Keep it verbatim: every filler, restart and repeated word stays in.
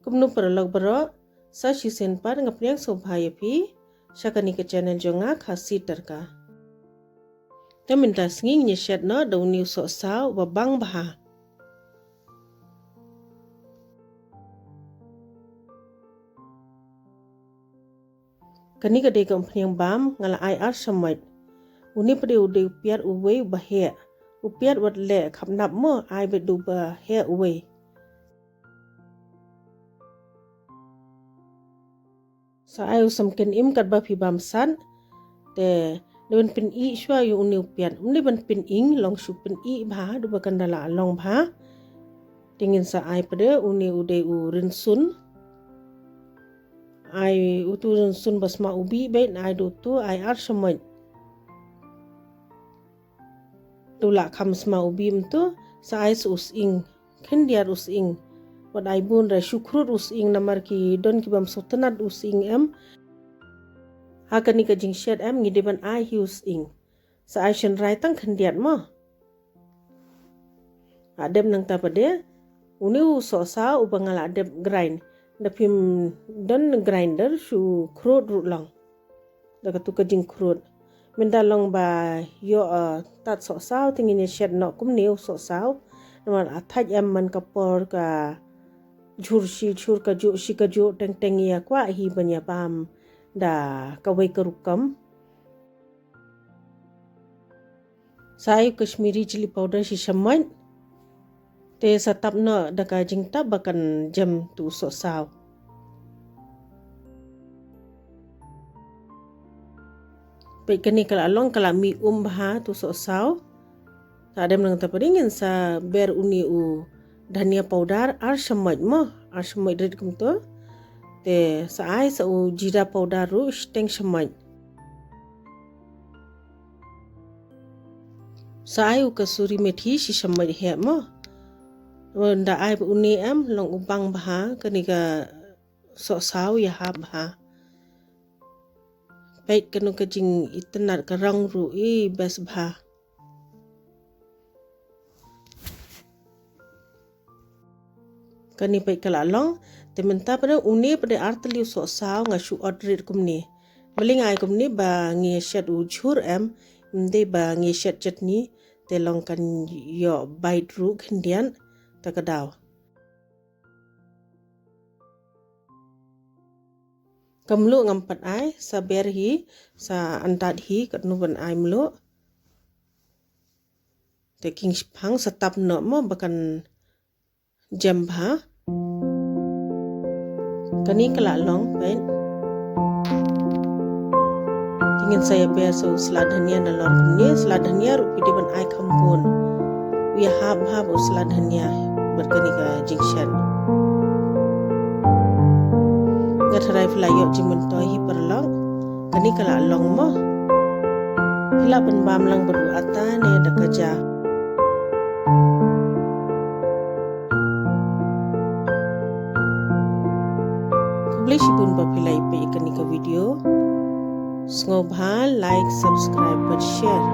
Kumno paralok baroh, sa shisien pat nga pdiang sngewbha ïa phi sha kane ka channel jong nga, Khasi Tyrka. Te mynta sngi ngin ïa shet noh da une u sohsaw ba bang bha. Kane ka dei ka umphniang bam, nga la ai ar shamoit. Une pat u dei u piat uwei uba heh. U piat wat leh khapnap mo, ai beit da uba heh uwei. Sa ai u samken im katba phi bam sat. Te dei ban pynïh shuwa ïa une u piat. Ym dei ban pynïh, long shu pynïh bha, da ba kan da la long bha. Te ngin sa ai pat de une u dei u rynsun. Ai utu rynsun ba sma u bih beit, ai da utu, ai ar shamoit. Tu la kham sma u bih mynta, sa ai sa u sying. Khyndiat u sying. Wat ai bun re, shu khrud u sying namar ki don ki bym sngewtynnat u sying em. Ha kane ka jingshet em, ngi dei ban ai hi u sying. Sa ai shynrai tang khyndiat mo. Hadep nangta pat de, une u sohsaw uba nga la dep grind. Da phim don grinder shu khrud ruh long. Da katu ka jingkhrud. Mynta long ba ïoh, eh, tad sohsaw te ngin ïa shet noh kumne u sohsaw. Namar a thait em man ka por ka jhur shi jhur ka juh shi ka juh teng teng ïa kwah hi ban ïa bam da kawei ka rukom. Sa ai u Kashmiri chilli powder shi shamoit. Te sa tap noh da ka jingtap ba kan jem tu sohsaw. Peit kane ka la long ka la mih um bha tu sohsaw. Hadep nangta pat de ngin sa ber une u dhania powder ar shamoit mo, ar shamoit rit kumto. Te sa ai sa u jeera powder ruh shiteng shamoit. Sa ai u kasuri methi shi shamoit heh mo. Ynda ai ba une em long u bang bha kane ka sohsaw ïahap bha. Peit kano ka jingitynnat ka rong ruh i best bha. Kane peit ka la long, te mynta pat de une pat de ar tylli u sohsaw nga shu ot rit kumne. Balei nga ai kumne ba ngi shet u jhur em, ym dei ba ngi shet chutney, te long kan ïoh bait ruh khyndiat, ta ka daw. Ka mluh ngam pat ai, sa ber hi, sa antad hi, katno ban ai mluh. Te king shipang sa tap noh mo ba kan jem bha. Kane ka la long peit. Te ngin sa ïa ber sa u sla dhania nalor kumne, sla dhania ruh phi dei ban ai kham bun. U ïahap bha u sla dhania bad kane ka jingshet. Nga tharai phi la ïoh jingmyntoi hi paralok. Kane ka la long mo. Phi lah pynbam lang bad u atta ne da ka ja. Khublei shibun ba phi la ïa peit ïa kane ka video. Sngewbha like, subscribe bad share.